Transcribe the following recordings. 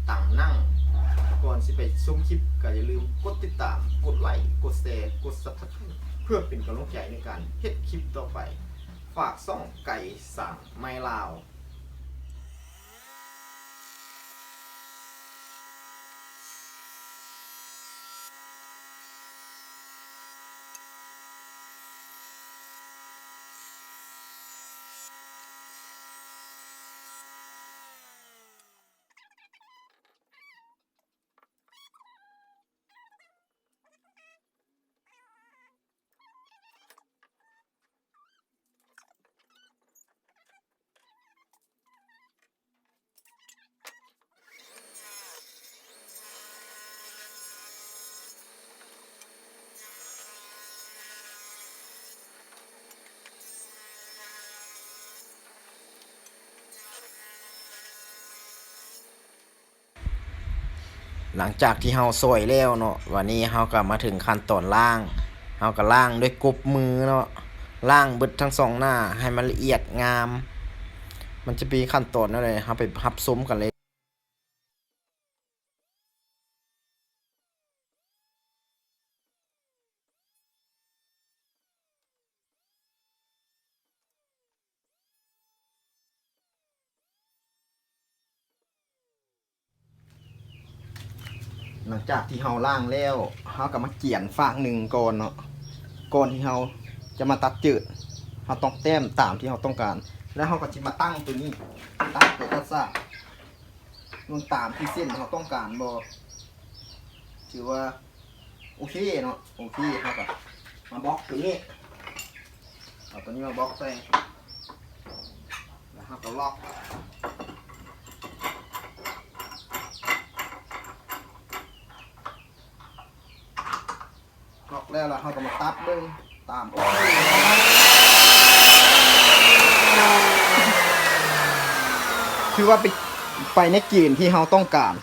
ຕັ້ງນັ່ງ. ກ່ອນຊິໄປຊົມຄລິບ ກໍຢ່າລືມກົດຕິດຕາມ, ກົດໄລ, ກົດແຊ, ກົດ Subscribe ເພື່ອເປັນກຳລັງໃຈໃນການເຮັດຄລິບຕໍ່ໄປ. ຝາກຊ່ອງໄກ່ສ້າງໄມ້ລາວ. ຫຼັງຈາກທີ່ເຮົາຊອຍແລ້ວເນາະ, ບາດນີ້ເຮົາກໍມາເຖິງຂັ້ນຕອນລ້າງ. ເຮົາກໍລ້າງດ້ວຍກົບມືເນາະ, ລ້າງເບິດທັງສອງໜ້າໃຫ້ມັນລະອຽດງາມ. ມັນຈະມີຂັ້ນຕອນແນວໃດ, ເຮົາໄປຮັບຊົມກັນເລີຍ. ຫຼັງຈາກທີ່ເຮົາລ້າງແລ້ວ, ເຮົາກໍມາກຽນຟາກໜຶ່ງກ່ອນເນາະ. ກ່ອນທີ່ເຮົາຈະມາຕັດເຈີດ, ເຮົາຕ້ອງແຕ້ມຕາມທີ່ເຮົາຕ້ອງການ, ແລ້ວເຮົາກໍຊິມາຕັ້ງຕົວນີ້, ຕັ້ງຕົວຕັດສາກ ມັນຕາມທີ່ເສັ້ນເຮົາຕ້ອງການບໍ່? ຖືວ່າໂອເຄເນາະ, ໂອເຄ. ເຮົາກໍມາບລັອກຕົວນີ້, ເອົາຕົວນີ້ມາບລັອກໃສ່ ແລ້ວເຮົາກໍລັອກ, ລັອກແລ້ວ ແລ້ວເຮົາກໍມາຕັດເບິ່ງຕາມ ຖືວ່າໄປ ໄປໃນເກນທີ່ເຮົາຕ້ອງການ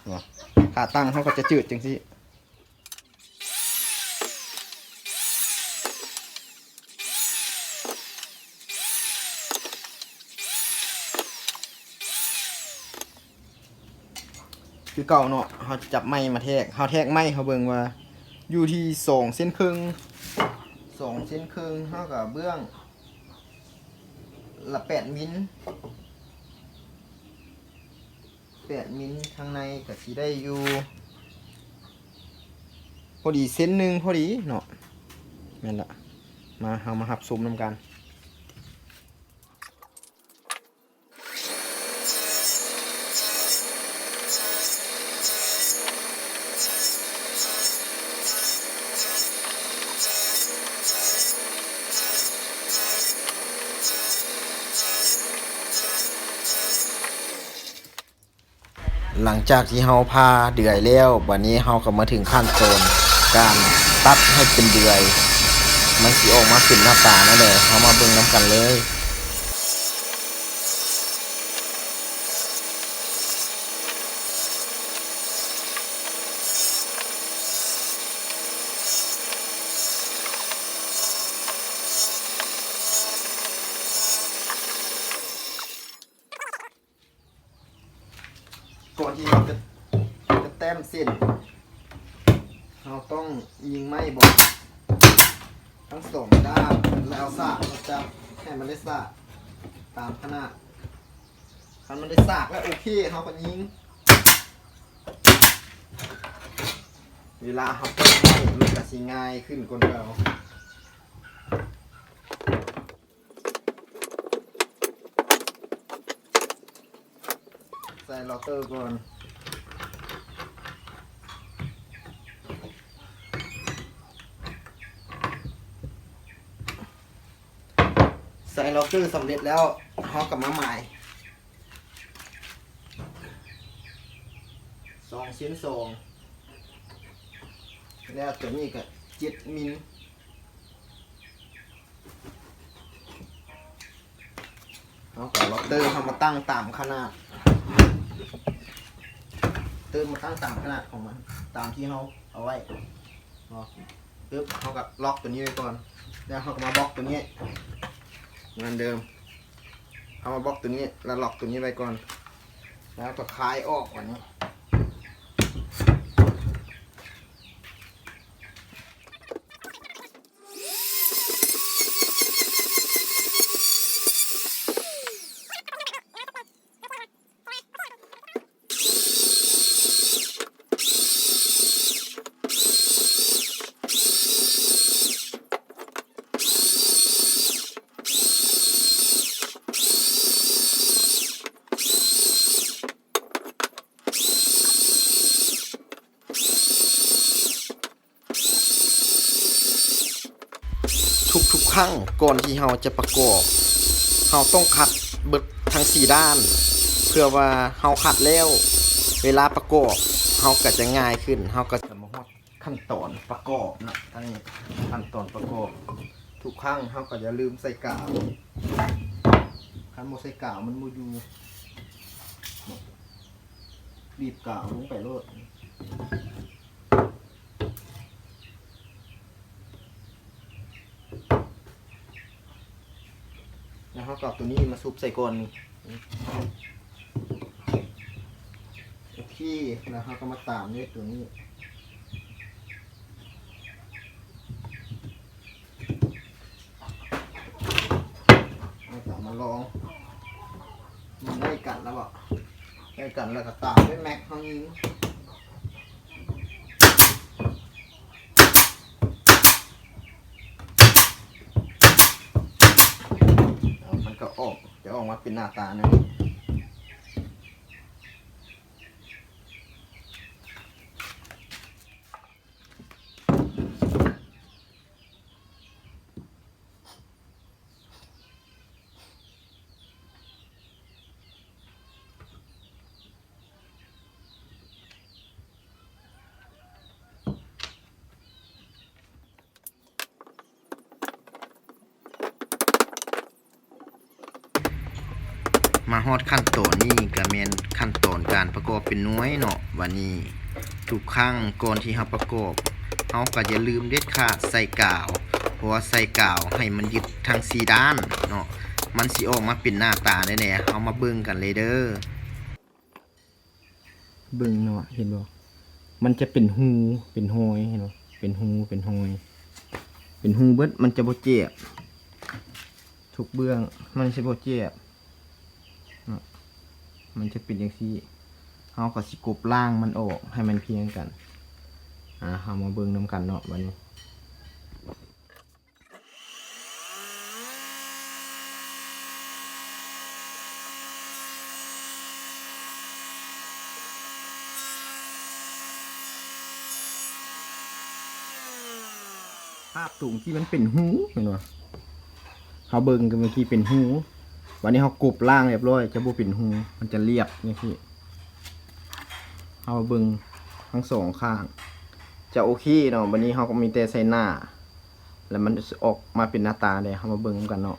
ເນາະ. ຂາຕັ້ງເຮົາກໍຈະເຈີດຈັ່ງຊີ້. ຄືເກົ່າເນາະ, ເຮົາຈັບໄມ້ມາແທກ, ເຮົາແທກໄມ້ ເຮົາເບິ່ງວ່າຢູ່ທີ່ສອງເຊັນເຄິ່ງ, ສອງເຊັນເຄິ່ງ. ເຮົາກໍເບື້ອງລະແປດມິນ, ແປດມິນ, ທາງໃນກໍຊິໄດ້ຢູ່ພໍດີເຊັນໜຶ່ງພໍດີເນາະ. ແມ່ນລະ, ມາ ເຮົາມາຮັບຊົມນຳກັນ. ຫຼັງຈາກທີ່ເຮົາຜ່າເດືອຍແລ້ວ, ບາດນີ້ເຮົາກໍມາເຖິງຂັ້ນຕອນການຕັດໃຫ້ເປັນເດືອຍ, ມັນຊິອອກມາເປັນໜ້າຕາແນວໃດ, ເຮົາມາເບິ່ງນຳກັນເລີຍ. ກ່ອນທີ່ເຮົາຈະ ຈະແຕ້ມເສັ້ນ, ເຮົາຕ້ອງຍິງໄມ້ບອກທັງສອງດ້ານ ແລ້ວເອົາສາກມາຈັບໃຫ້ມັນໄດ້ສາກຕາມຂະໜາດ. ຄັນມັນໄດ້ສາກແລ້ວໂອເຄ, ເຮົາກໍຍິງ. ເວລາເຮົາເປີດໄມ້ ມັນກໍຊິງ່າຍຂຶ້ນກວ່າເກົ່າ. ໃສ່ເລົາເຕີກ່ອນ. ໃສ່ເລົາເຕີສຳເລັດແລ້ວ, ເຮົາກໍມາໝາຍ ສອງເຊັນສອງ ແລ້ວຕົວນີ້ກໍເຈັດມິນ. ເຮົາກໍເອົາເຕີເຮົາມາຕັ້ງຕາມຂະໜາດ, ເຕີມາຕັ້ງຕາມຂະໜາດຂອງມັນ ຕາມທີ່ເຮົາເອົາໄວ້ເນາະ. ປຶບ ເຮົາກໍລັອກຕົວນີ້ໄວ້ກ່ອນ, ແລ້ວເຮົາກໍມາບລັອກຕົວນີ້ເໝືອນເດີມ. ເຮົາມາບລັອກຕົວນີ້ ແລ້ວລັອກຕົວນີ້ໄວ້ກ່ອນ, ແລ້ວກໍຄາຍອອກ. ບາດນີ້ ທຸກໆຄັ້ງກ່ອນທີ່ເຮົາຈະປະກອບ ເຮົາຕ້ອງຂັດເບິດທັງສີ່ດ້ານ ເພື່ອວ່າເຮົາຂັດແລ້ວ ເວລາປະກອບເຮົາກໍຈະງ່າຍຂຶ້ນ ເຮົາກໍຈະມາຮອດ ຂັ້ນຕອນປະກອບເນາະ ອັນນີ້ຂັ້ນຕອນປະກອບ ທຸກຄັ້ງເຮົາກໍຢ່າລືມໃສ່ກາວ ຄັນບໍ່ໃສ່ກາວມັນບໍ່ຢູ່ ບີບກາວລົງໄປໂລດ ແລ້ວເຮົາກໍເອົາຕົວນີ້ມາຊຸບໃສ່ກ່ອນ ໂອເຄ ແລ້ວເຮົາກໍມາຕາມດ້ວຍຕົວນີ້ ແລ້ວກໍເອົາມາລອງ ມັນໄດ້ກັນແລ້ວບໍ່? ໄດ້ກັນແລ້ວກໍຕາມດ້ວຍແມັກເຮົາຍິງ ເອົາ ມັນກໍອອກ ຈະອອກມາເປັນໜ້າຕາແນວນີ້. ມາຮອດຂັ້ນຕອນນີ້ກະແມ່ນຂັ້ນຕອນການປະກອບເປັນໜ່ວຍເນາະ. ບາດນີ້ທຸກຄັ້ງກ່ອນທີ່ເຮົາປະກອບ ເຮົາກະຢ່າລືມເດັດຂາດໃສ່ກາວ ເພາະວ່າໃສ່ກາວໃຫ້ມັນຍຶດທັງສີ່ດ້ານເນາະ ມັນຊິອອກມາເປັນໜ້າຕາແນວໃດ ເຮົາມາເບິ່ງກັນເລີຍເດີ. ເບິ່ງເນາະ ເຫັນບໍ່? ມັນຈະເປັນຮູ ເປັນຮອຍ ເຫັນບໍ່? ເປັນຮູ ເປັນຮອຍ ເປັນຮູເບິດ ມັນຈະບໍ່ແຈບ ທຸກເບື້ອງ ມັນຊິບໍ່ແຈບເນາະ ມັນຈະເປັນຈັ່ງຊີ້. ເຮົາກໍຊິກົບລ້າງມັນອອກໃຫ້ມັນພຽງກັນ. ອາ ເຮົາມາເບິ່ງນຳກັນເນາະ ບາດນີ້. ພາບຕົງທີ່ມັນເປັນຮູ ແມ່ນບໍ່? ເຮົາເບິ່ງກັນເມື່ອກີ້ເປັນຮູ ບາດນີ້ເຮົາກົບລ້າງຮຽບຮ້ອຍ ຈະບໍ່ເປັນຮູ ມັນຈະລຽບຈັ່ງຊີ້. ເຮົາເບິ່ງທັງສອງຂ້າງ ຈະໂອເຄເນາະ. ບາດນີ້ເຮົາກໍມີແຕ່ໃສ່ໜ້າ ແລ້ວມັນອອກມາເປັນໜ້າຕາໃດ ເຮົາມາເບິ່ງນຳກັນເນາະ.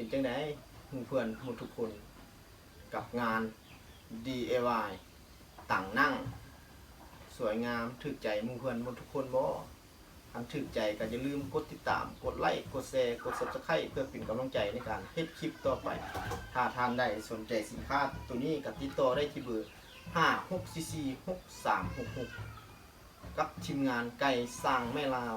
ເປັນຈັ່ງໃດ ໝູ່ເພື່ອນໝົດທຸກຄົນ ກັບງານ ດີໄອວາຍ ຕັ່ງນັ່ງ ສວຍງາມ ຖືກໃຈໝູ່ເພື່ອນໝົດທຸກຄົນບໍ່? ຄັນຖືກໃຈກໍຢ່າລືມກົດຕິດຕາມ ກົດໄລ້ ກົດແຊ ກົດ Subscribe ເພື່ອເປັນກຳລັງໃຈໃນການເຮັດຄລິບຕໍ່ໄປ. ຖ້າທ່ານໃດສົນໃຈສິນຄ້າໂຕນີ້ ກໍຕິດຕໍ່ໄດ້ທີ່ເບີ ຫ້າຫົກສີ່ສີ່ຫົກສາມຫົກຫົກ ກັບທີມງານໄກ່ສ້າງແມ່ລາວ.